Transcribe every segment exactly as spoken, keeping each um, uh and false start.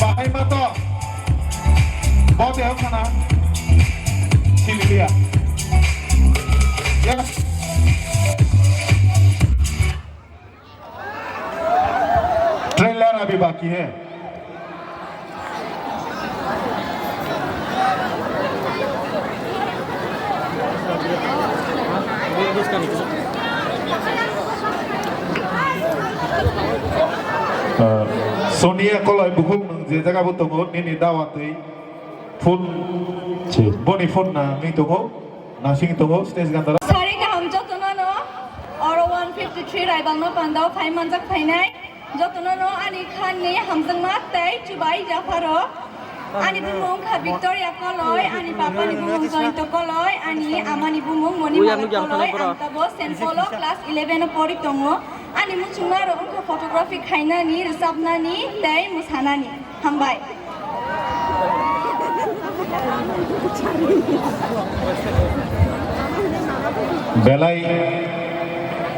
Bahai ma to. Bo de khana. Chiliya. Yes. Trailer abhi baki hai. Ah, Sonia Koloi bukhuk nwng je jaga bo tongo, nini dawatwi phone, boni phone nangwi tongo, nasing tongo, stage gandara. Sari kaham jotono no, oro one fifty three Raibalma Pandao phai manjak phainai. Jotono no ani khan ni hamjakma tei chubai japharo. Ani bumung kha Victoria Koloi, ani papa ni bumung Joyonto Koloi, ani ama ni bumung Monimala Koloi, ang tabo Saint Paul o class eleven o pori tongo. Ani muchungma rok wngkha photography khainani, rwchapnani tei mwsanani. Hambai. Belai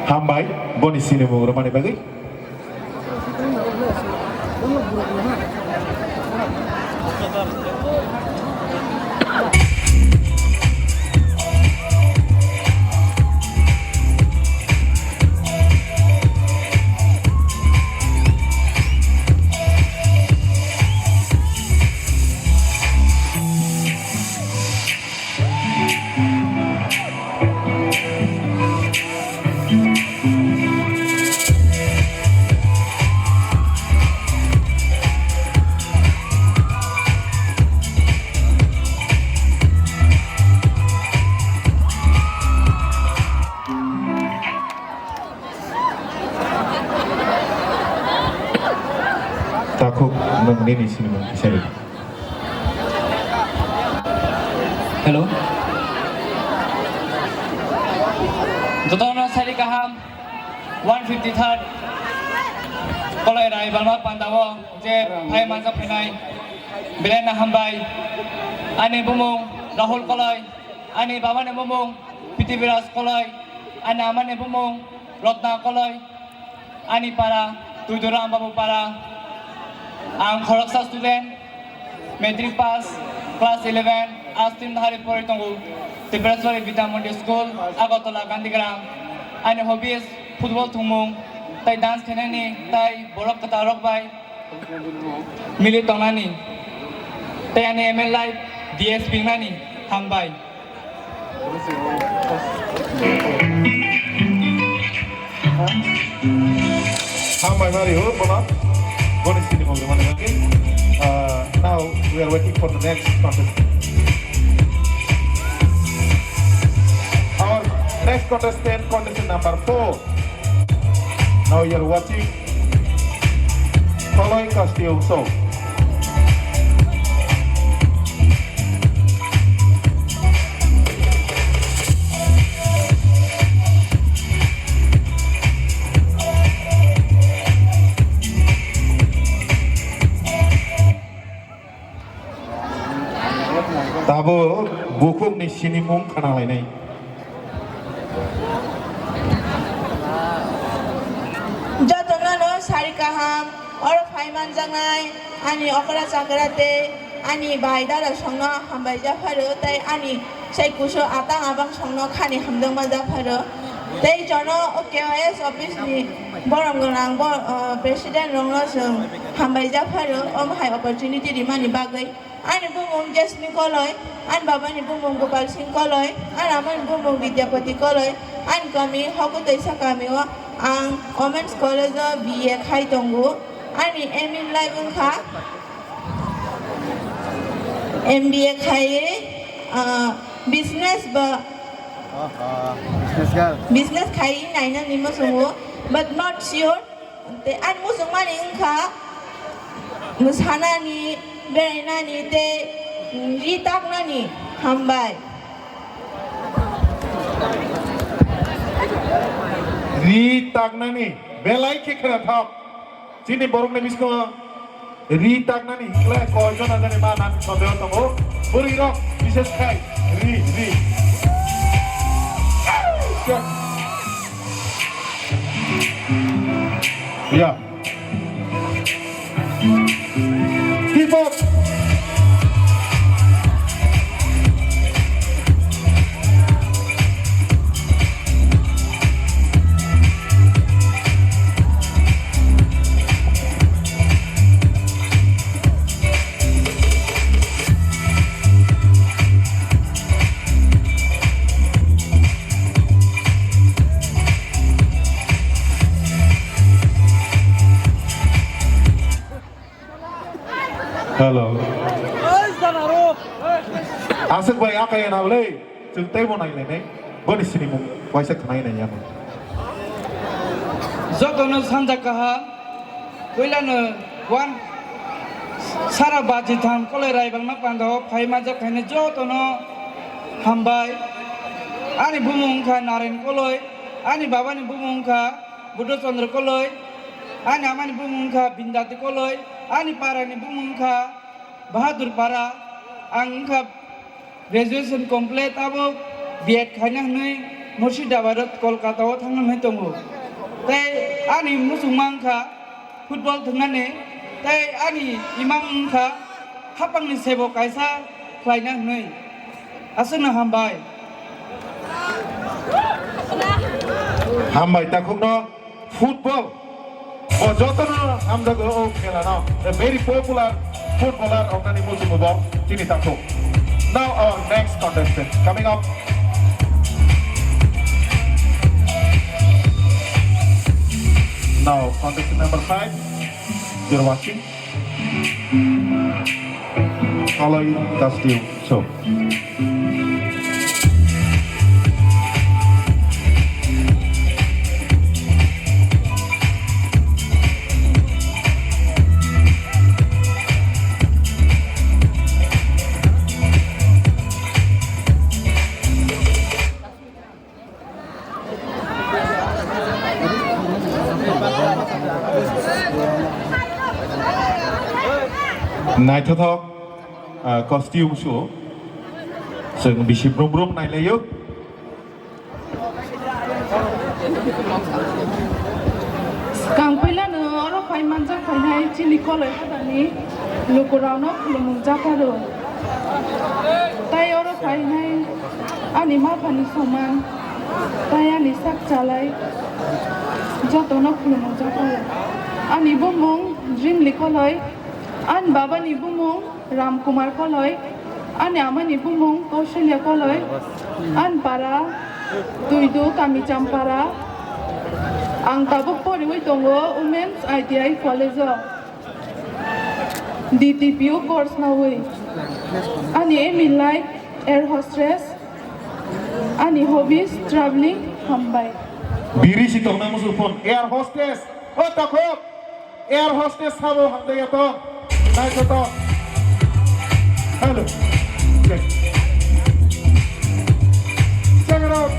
hambai, boni sinimung rwmani bagwi. Takhuk nwng nini sinimung kisa rw di. Hello. Jotono sari kaham one fifty third Koloi Raibalma Pandao je phai manjak phainai belai no hambai. Ani bumung Rahul Koloi, ani baba ni bumung Prithibiraj Koloi, ani ama ni bumung Ratna Koloi. Ani para, Tuiduram Babu para. Ang khoroksa student, matric pass, class eleven, astin hari pori tongo, Tripureshwari Vidya Mandir School, Agartala Gandhigram. Ani hobbies, football thumung, tai dance khainani, tai borok kwtal rok bai mili tongnani, tai ani aim in life D S P wngnani. Hambai. Hambai mari ho, bola. Bonis kini mongri mani mungkin. Uh, now we are waiting for the next contestant. Our next contestant, contestant number four. Now you are watching Koloi Kasti Ungso. Tabuk bukhukni sinimung khna lainai. Jotono no sari kaham, oro phai manjaknai ani okra chakra tei ani bai dada songno hambai japharo tei ani sai kusu atang abang songno khani hamjakma japharo. Tei jono K O S office ni borom gwnang bo, o, president rokno chwng hambai japharo, omo hai opportunity rimani bagwi. Ani bumung Jasmine Koloi, ani babani bumung Gopal Singh Koloi, ani amani bumung Vidyapati Koloi, ani kami Hokutwi sa kami o ang Women's College o B A khai tongo. Ani aim in life wngkha M B A khai, ah, business ba Aha, business girl. Business khai nainani muchungo, but not sure. Tei ani muchungmani wngkha mwsanani, berainani tei ri taknani. Hambai. Ri taknani belai khe khwnathok. Chini borokni biskango ri taknani hikla koijon ajani ma nang sondeho tongo. Bwrwi rok bishes khai ri, ri. Yeah. Keep up. Hello. Aswk bai akaya na le, chwng teibo nai nai nai. Boni sinimung waisa khwnai nai ya. Jotono sanja kaham. Puilano one sara baji tham koloi raibangma pandao phai manjak khaina jotono hambai. Ani bumung wngkha Naren Koloi, ani babani bumung wngkha Buddho Chandra Koloi, ani amani bumung wngkha Bindati Koloi, ani parani bumung wngkha Bahadur Para. Ang wngkha graduation complete, abo B Ed khaina hwnwi Murshidabad, Kolkata o thangna hwnwi tongo. Tei ani muchungma wngkha football thwngnani, tei ani imang wngkha hapangni sebo kaisa khlaina hwnwi. Aswkno hambai. Hambai takhukno. Football. Bo jotono hamjago o khelano. A very popular footballer wngnani muchungo bo chini takhuk. Now our next contestant coming up. Now contestant number five, you're watching. Kalai Costume Show. Naithothok, ah, costume show. Chwng bisi brum brum nailaio. Swkang puilano oro phai manjak phainai chini koloi hadani lukurokno khulumung japharo. Tai oro phainai ani maphani soman, tai ani sak chalai jotono khulumung japharo. Ani bumung Jimli Koloi, ani babani bumung Ram Kumar Koloi, ani amani bumung Kausalya Koloi, ani para Tuidu Kamichampara. Ang tabuk poriwi tongo Women's I T I College o, D T P O course nawi. Ani aim in life air hostess, ani hobbies traveling, hambai. Biri si tongna musu phone air hostess. O takhuk, air hostess sabo hamjaya to, naithothok. Hello. Check. Check it out.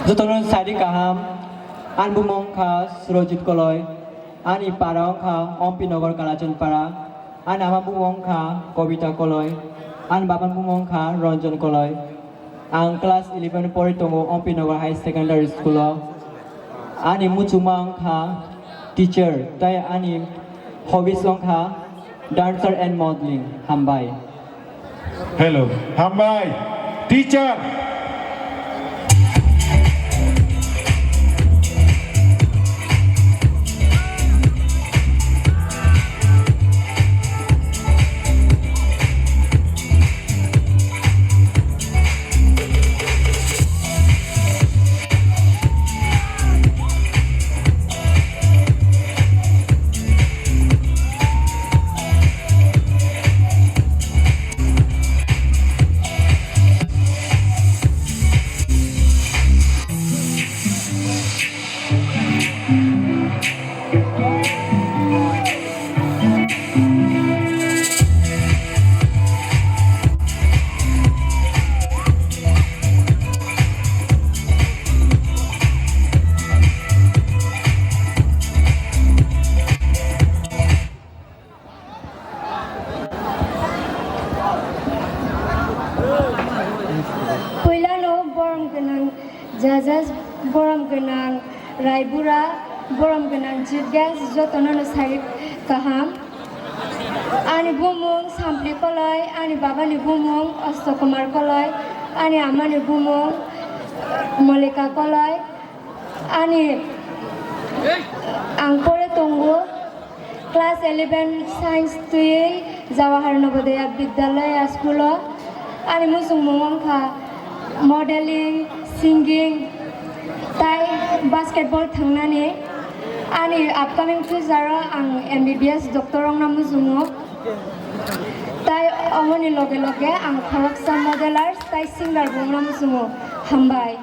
Jotono sari kaham, ani bumung wngkha Surojit Koloi, ani para wngkha Ompi Nagar Kalachandpara, ani ama bumung wngkha Kobita Koloi, ani baba bumung wngkha Ranjan Koloi. Ang class eleven pori tongo Ompi Nagar High Secondary School o. Ani muchungma wngkha teacher, tai ani hobbies wngkha dancer and modeling. Hambai. Hello, hambai. Teacher. Judges, borom gwnang Raibura, borom gwnang chief guest, jotono no sai kaham. Ani bumung Sampli Koloi, ani babani bumung Osto Kumar Koloi, ani amani bumung Molika Koloi, ani ang pore tongo class eleven science twiwi Jawahar Navodaya Vidyalaya school o. Ani muchungmung wngkha modeling, singing, tai basketball thwngnani. Ani upcoming future o ang M B B S doctor wngna muchungo. Tai omoni loge loge ang khoroksa modelers tai singer bo wngna muchungo. Hambai.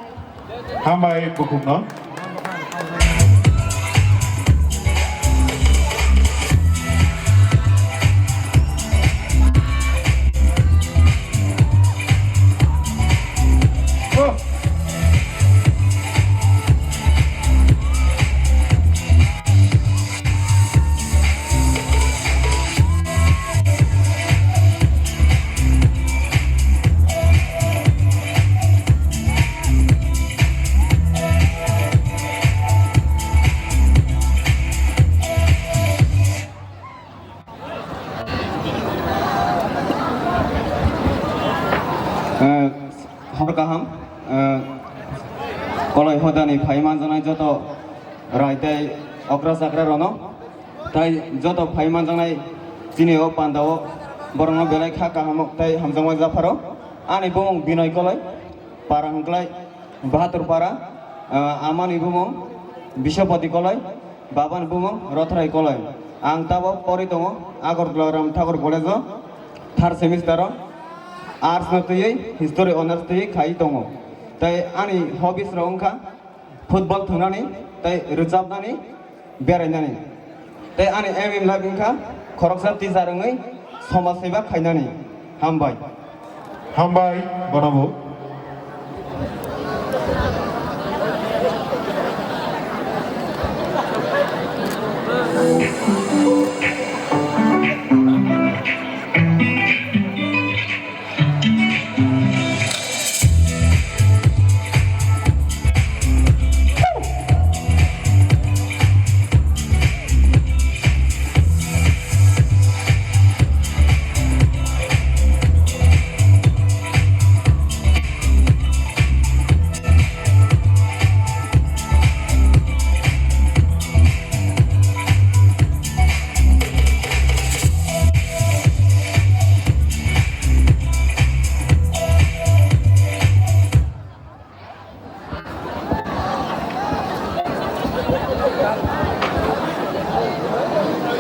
Hambai bukhukno. Eh, hor kaham, eh, Koloi hodani phai manjaknai joto rai tei okra chakra rokno, tai joto phai manjaknai chini o panda o borokno belai kha kaham tei hamjakma japharo. Ani bumung Binoy Koloi, para hwnklai Bahadur para, ah, amani bumung Biswapati Koloi, babani bumung Rothrai Koloi. Ang tabok pori tongo Agartala Ram Thakur College o third semester o, arts no twiwi history honours twiwi khai tongo. Tai ani hobbies rok wngkha football thwngnani, tai rwchapnani, berainani. Tei ani aim in life wngkha khoroksa teacher wngwi somaj seba khainani. Hambai. Hambai, bonobo.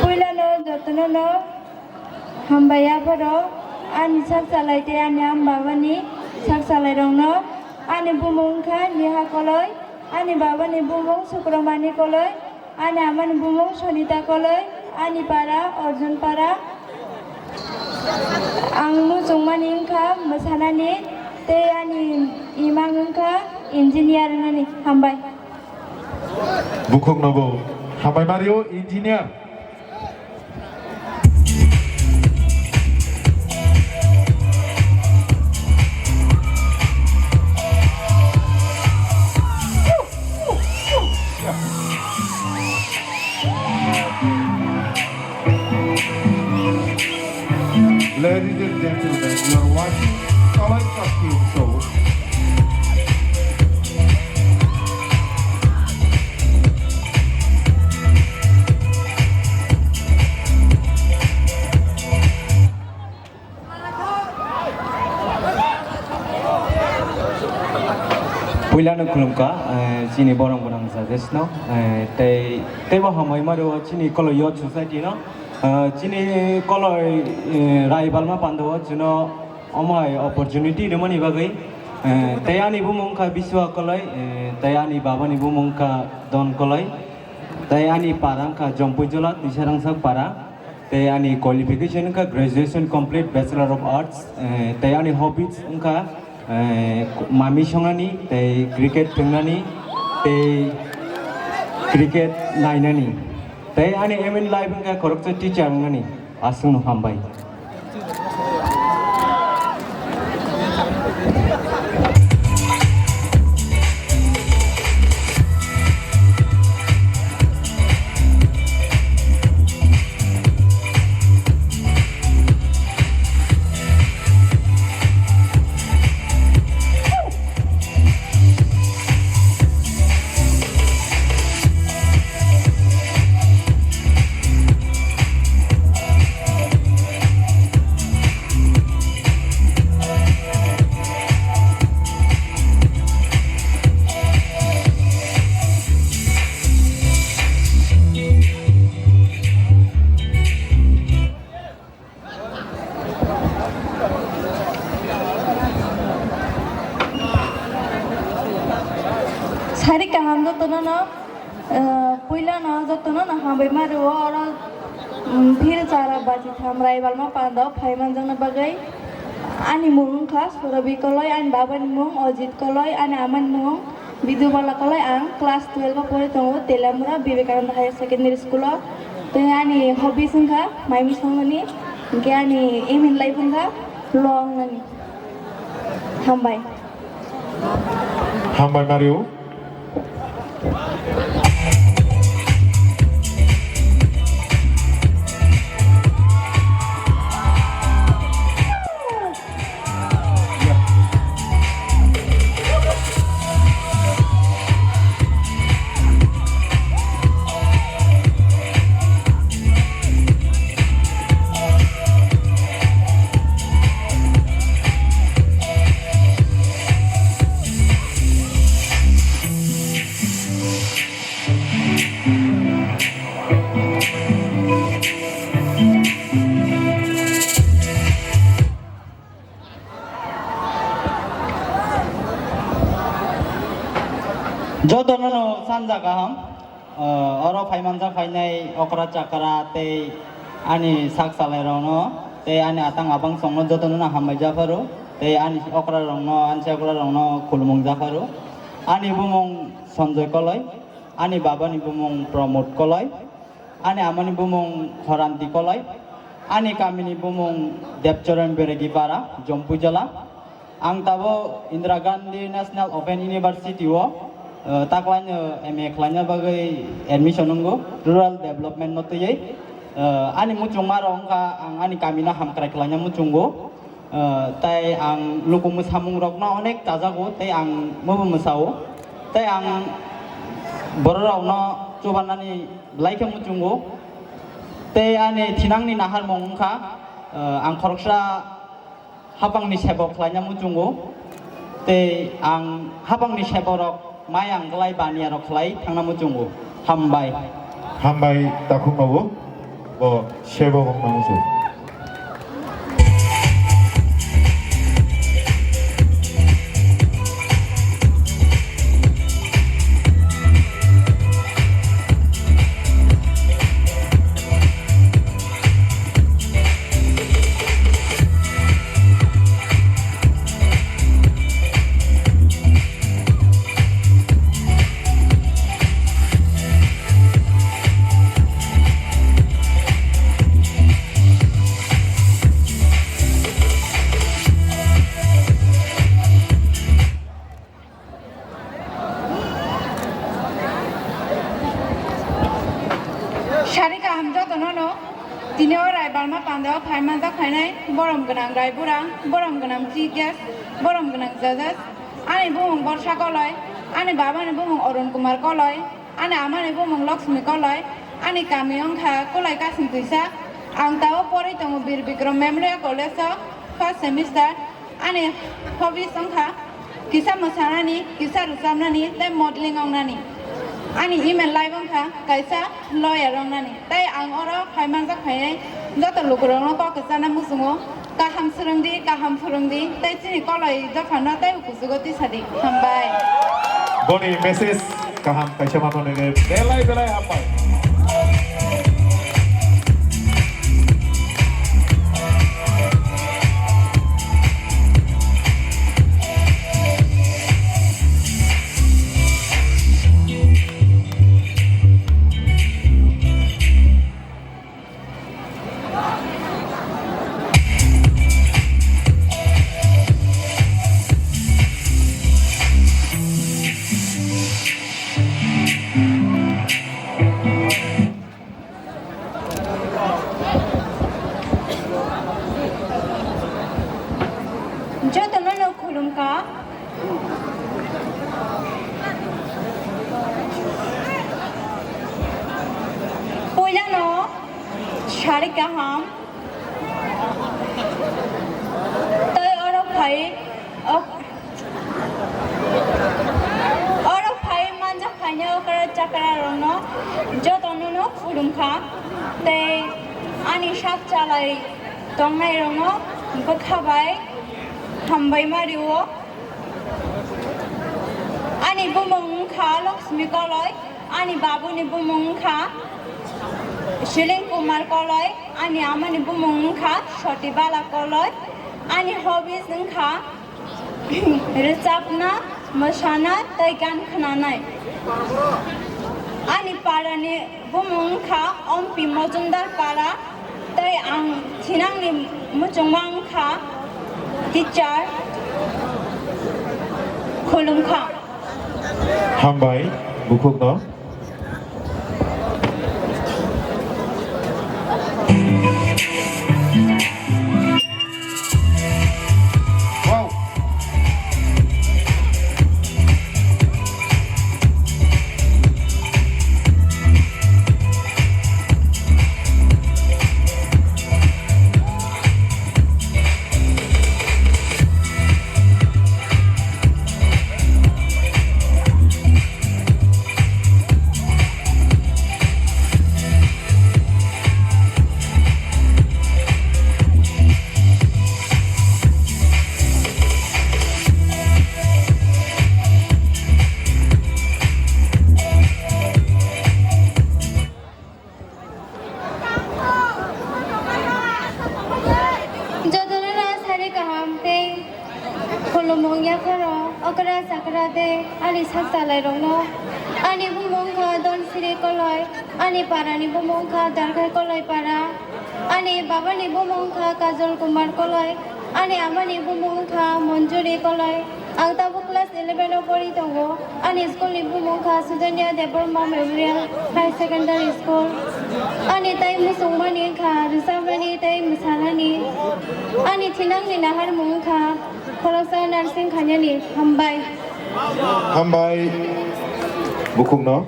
Puilano jotono no hambai apharo, ani sak salai tei ani ama babani sak salai rokno. Ani bumung wngkha Neha Koloi, ani babani bumung Sukromani Koloi. Ani amani bumung Sonita Koloi, ani para Arjun para. Ang muchungmani wngkha mwsanani, tei ani imang wngkha engineer wngnani. Hambai. Bukhuk nogo hambai mario engineer. Ladies and gentlemen, you are watching Kalai Kasti Utsav. Puilano khulumkha, eh, chini borok gwnang judges no, eh, tei, teibo hambai maro chini Koloi Youth Society no, eh, chini Koloi, eh, Raibalma Pandao chwngno omo hai opportunity rwmani bagwi, eh, tei ani bumung wngkha Biswa Koloi, eh, tei ani babani bumung wngkha Don Koloi, tei ani para wngkha Jompuijola Twisarangsak para. Tei ani qualification wngkha graduation complete, Bachelor of Arts, eh, tei ani hobbies wngkha, eh, mami songnani, tei cricket thwngnani, tei cricket nainani. Tei ani aim in life wngkha khoroksa teacher wngnani. Aswkno hambai. Sari kaham jotono no, eh, puila no jotono no hambai ma rwo oro, mm, phil chara bachi tham Raibalma pando phai manjakna bagwi. Ani mung wngkha Surabhi Koloi, ani babani mung Ajit Koloi, ani amani mung Bidubala Koloi. Ang class twelve o pori tongo Teliamura Vivekananda Higher Secondary School o. Tei ani hobbies wngkha mai mui songmani, hinkhe ani aim in life wngkha law wngnani. Hambai. Hambai Mario. Jotono no sanja kaham. Ah, oro phai manjak phainai okra chakra tei ani sak chalairokno tei ani atang abang songno jotono no hambai japharo tei ani okra rokno, ani okra rokno khulumung japharo. Ani bumung Sanjoy Koloi, ani babani bumung Pramod Koloi, ani amani bumung Horanti Koloi, ani kamini bumung Debcharan Beregi Para, Jompuijala. Ang tabo Indira Gandhi National Open University o, eh, taklaino M A khlaina bagwi admission wngo, rural development no twiwi. Eh, ani muchungmarok wngkha, ang ani kamino hamkrai khlaina muchungo. Eh, tei ang luku mwsamung rokno onek chajago, tei ang mobo mwsao, tei ang bororokno chubanani belai khe muchungo. Tei ani thinangni naharmung wngkha, eh, ang khoroksa hapangni sebok khlaina muchungo, tei ang hapangni seborok mai ang glai baniya rok khlai thangna muchungo. Hambai. Hambai takhuk nobo, bo sebo wngna muchung. Sari kaham jotono no, tini o Raibalma pande o phai manjak phainai borom gwnang Rai Burang, borom gwnang chief guest, borom gwnang judges, ani bumung Borsa Koloi, ani babani bumung Arun Kumar Koloi, ani amani bumung Lakshmi Koloi, ani kami wngkha Kolai Kasing Twisa, ang tao porwi tongo Bir Bikram Memorial College o first semester. Ani hobbies wngkha kisa mwsanani, kisa rwchapnani tei modeling wngnani. Ani aim in life wngkha kaisa lawyer wngnani. Tei ang oro phai manjak phainai joto lukurokno kok kwchana muchungo, kaham swrwngdi, kaham phwrwngdi tei chini Koloi dophano tei kuchugo tisadi. Hambai. Boni message kaham kaisa manmani rw belai belai hambai. Jotono no khulumkha. Puilano sari kaham. Tei oro phai, ok, oro phai manjak phainai okra chakra rokno jotono no khulumkha. Tei ani sak chalai tongnai rokno bwkha bai hambai ma rio. Ani Ani bumung wngkha Lakshmi Koloi, ani babuni bumung wngkha Shiling Kumar Koloi, ani amani bumung wngkha Soti Bala Koloi, ani hobbies wngkha rwchapna, mwsana tei gan khnanai. Ani parani bumung wngkha Ompi Mojumdar Para tei ang thinangni muchungma wngkha teacher Khulumkha. Hambai, bukhukno. Jotono no sari kaham tei khulumung yapharo okra chakra tei ani sak chalairokno. Ani bumung kha Donsiri Koloi, ani parani bumung kha Darkhai Koloi para, ani babani bumung kha Kajol Kumar Koloi, ani amani bumung kha Monjuri Koloi. Ang tabuk class eleven o pori tongo. Ani school ni bumung kha Sujanya Debbarma Memorial High Secondary School. Ani tai muchungmani kha rwchabnani tei mwsanani. Ani thinangni naharmung kha khoroksa nursing khainani. Hambai. Hambai bukhukno.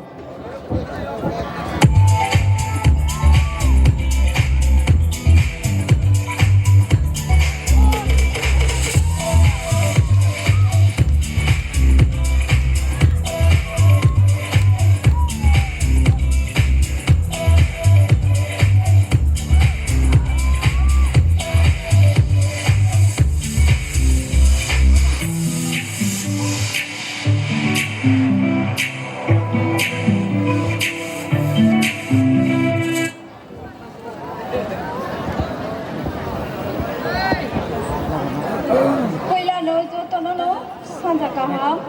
Puilano jotono no sanja kaham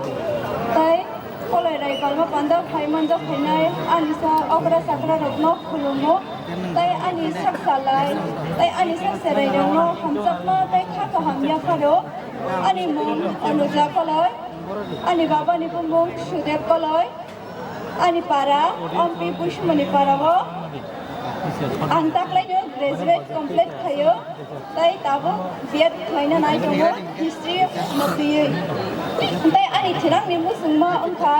tei Koloi Rai Balma Panda phai manjak phainai ani sa okra chakra rokno khulumo tei ani sak salai tei ani sak serai rokno hamjakma tei kha kaham yapharo. Ani mung Anuja Koloi, ani babani bumung Sudeb Koloi, ani para Ompi Bushmani para o. Ang taklaino graduate complete khaio, tei tabuk B Ed khlaina nai tongo history no twiwi. Tei ani thinangni muchungma wngkha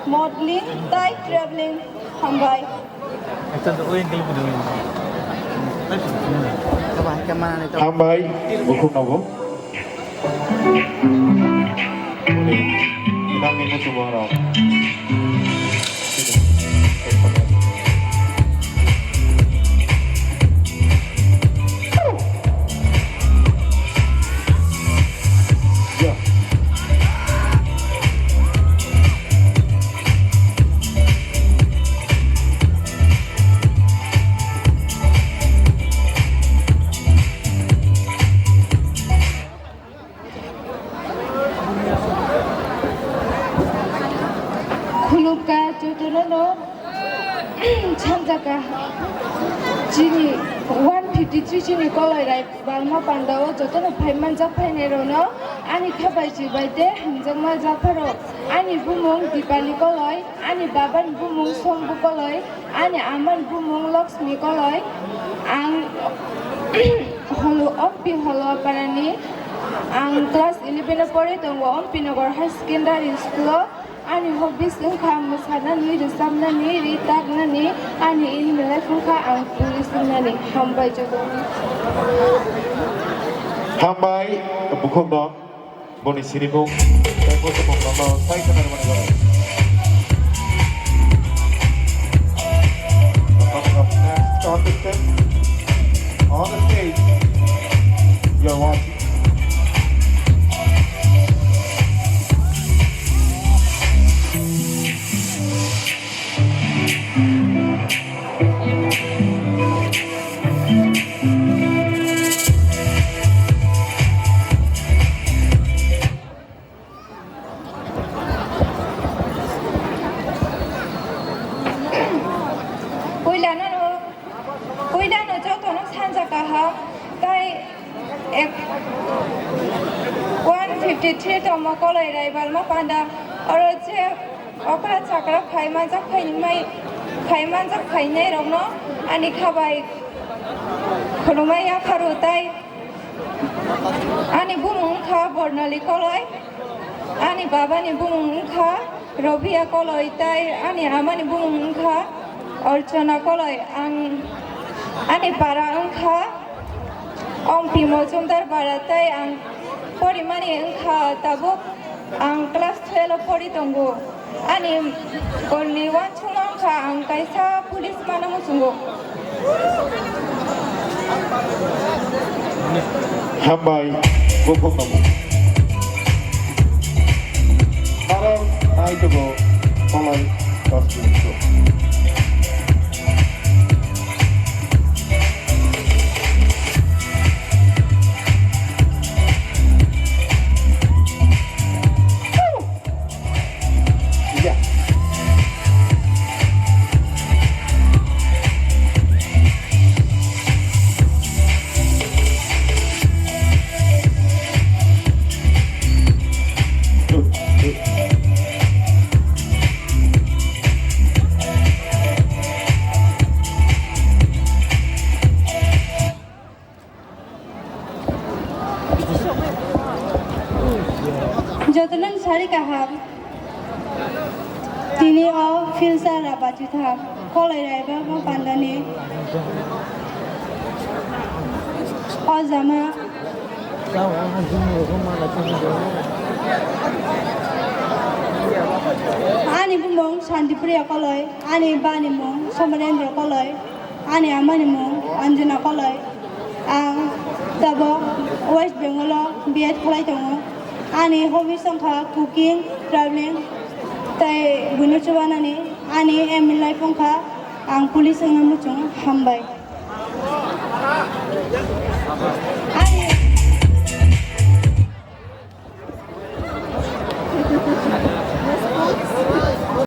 modeling tei traveling. Hambai. Hambai, bukhuk nobo. Nangni muchungo rok. Khulumkha jotono no sanjaka chini one fifty three chini Koloi Rai Balma Panda o jotono phai manjak phainai rokno ani khabai chibai tei hamjakma japharo. Ani bumung Dipali Koloi, ani babani bumung Sombu Koloi, ani amani bumung Lakshmi Koloi. Ang holo, Ompi Holoparani. Ang class eleven o pori tongo Ompi Nagar High Secondary School o. Ani hobbies wngkha mwsanani, rwchapnani, ri taknani, ani aim in life wngkha ang police wngnani. Hambai jotono. Hambai bukhukno. Boni sirimung tei muchungmung no sai khna rwmani bagwi. Next contestant on the stage, you are watching. Twi tomo Koloi Raibalma Panda, oro je okra chakra phai manjak phaini mai, phai manjak phainai rokno ani kha bai khulumai yapharu tai. Ani bumung wngkha Bornali Koloi, ani babani bumung wngkha Robia Koloi tai ani amani bumung wngkha Orchona Koloi. Ang ani para wngkha Ompi Mojumdar para tai ang porimani wngkha tabuk ang class twelve o pori tongo. Ani golni uansukma wngkha ang kaisa police mano muchungo. Hambai, buphang namo. Aro nai tongo Koloi Kosmik. Jotono sari kaham. Tini o filsa rabati thang. Kolai raiba ma pandani. O jama. Ani bumung Shantipriya Koloi, ani bani mung Somarendra Koloi. Ani amani mung Anjana Koloi. Ang tabok West Bengal o B Ed khlai tongo. Ani hobbies wngkha cooking, traveling, tei buino chubanani. Ani aim in life wngkha ang police wngna muchung. Hambai. Ani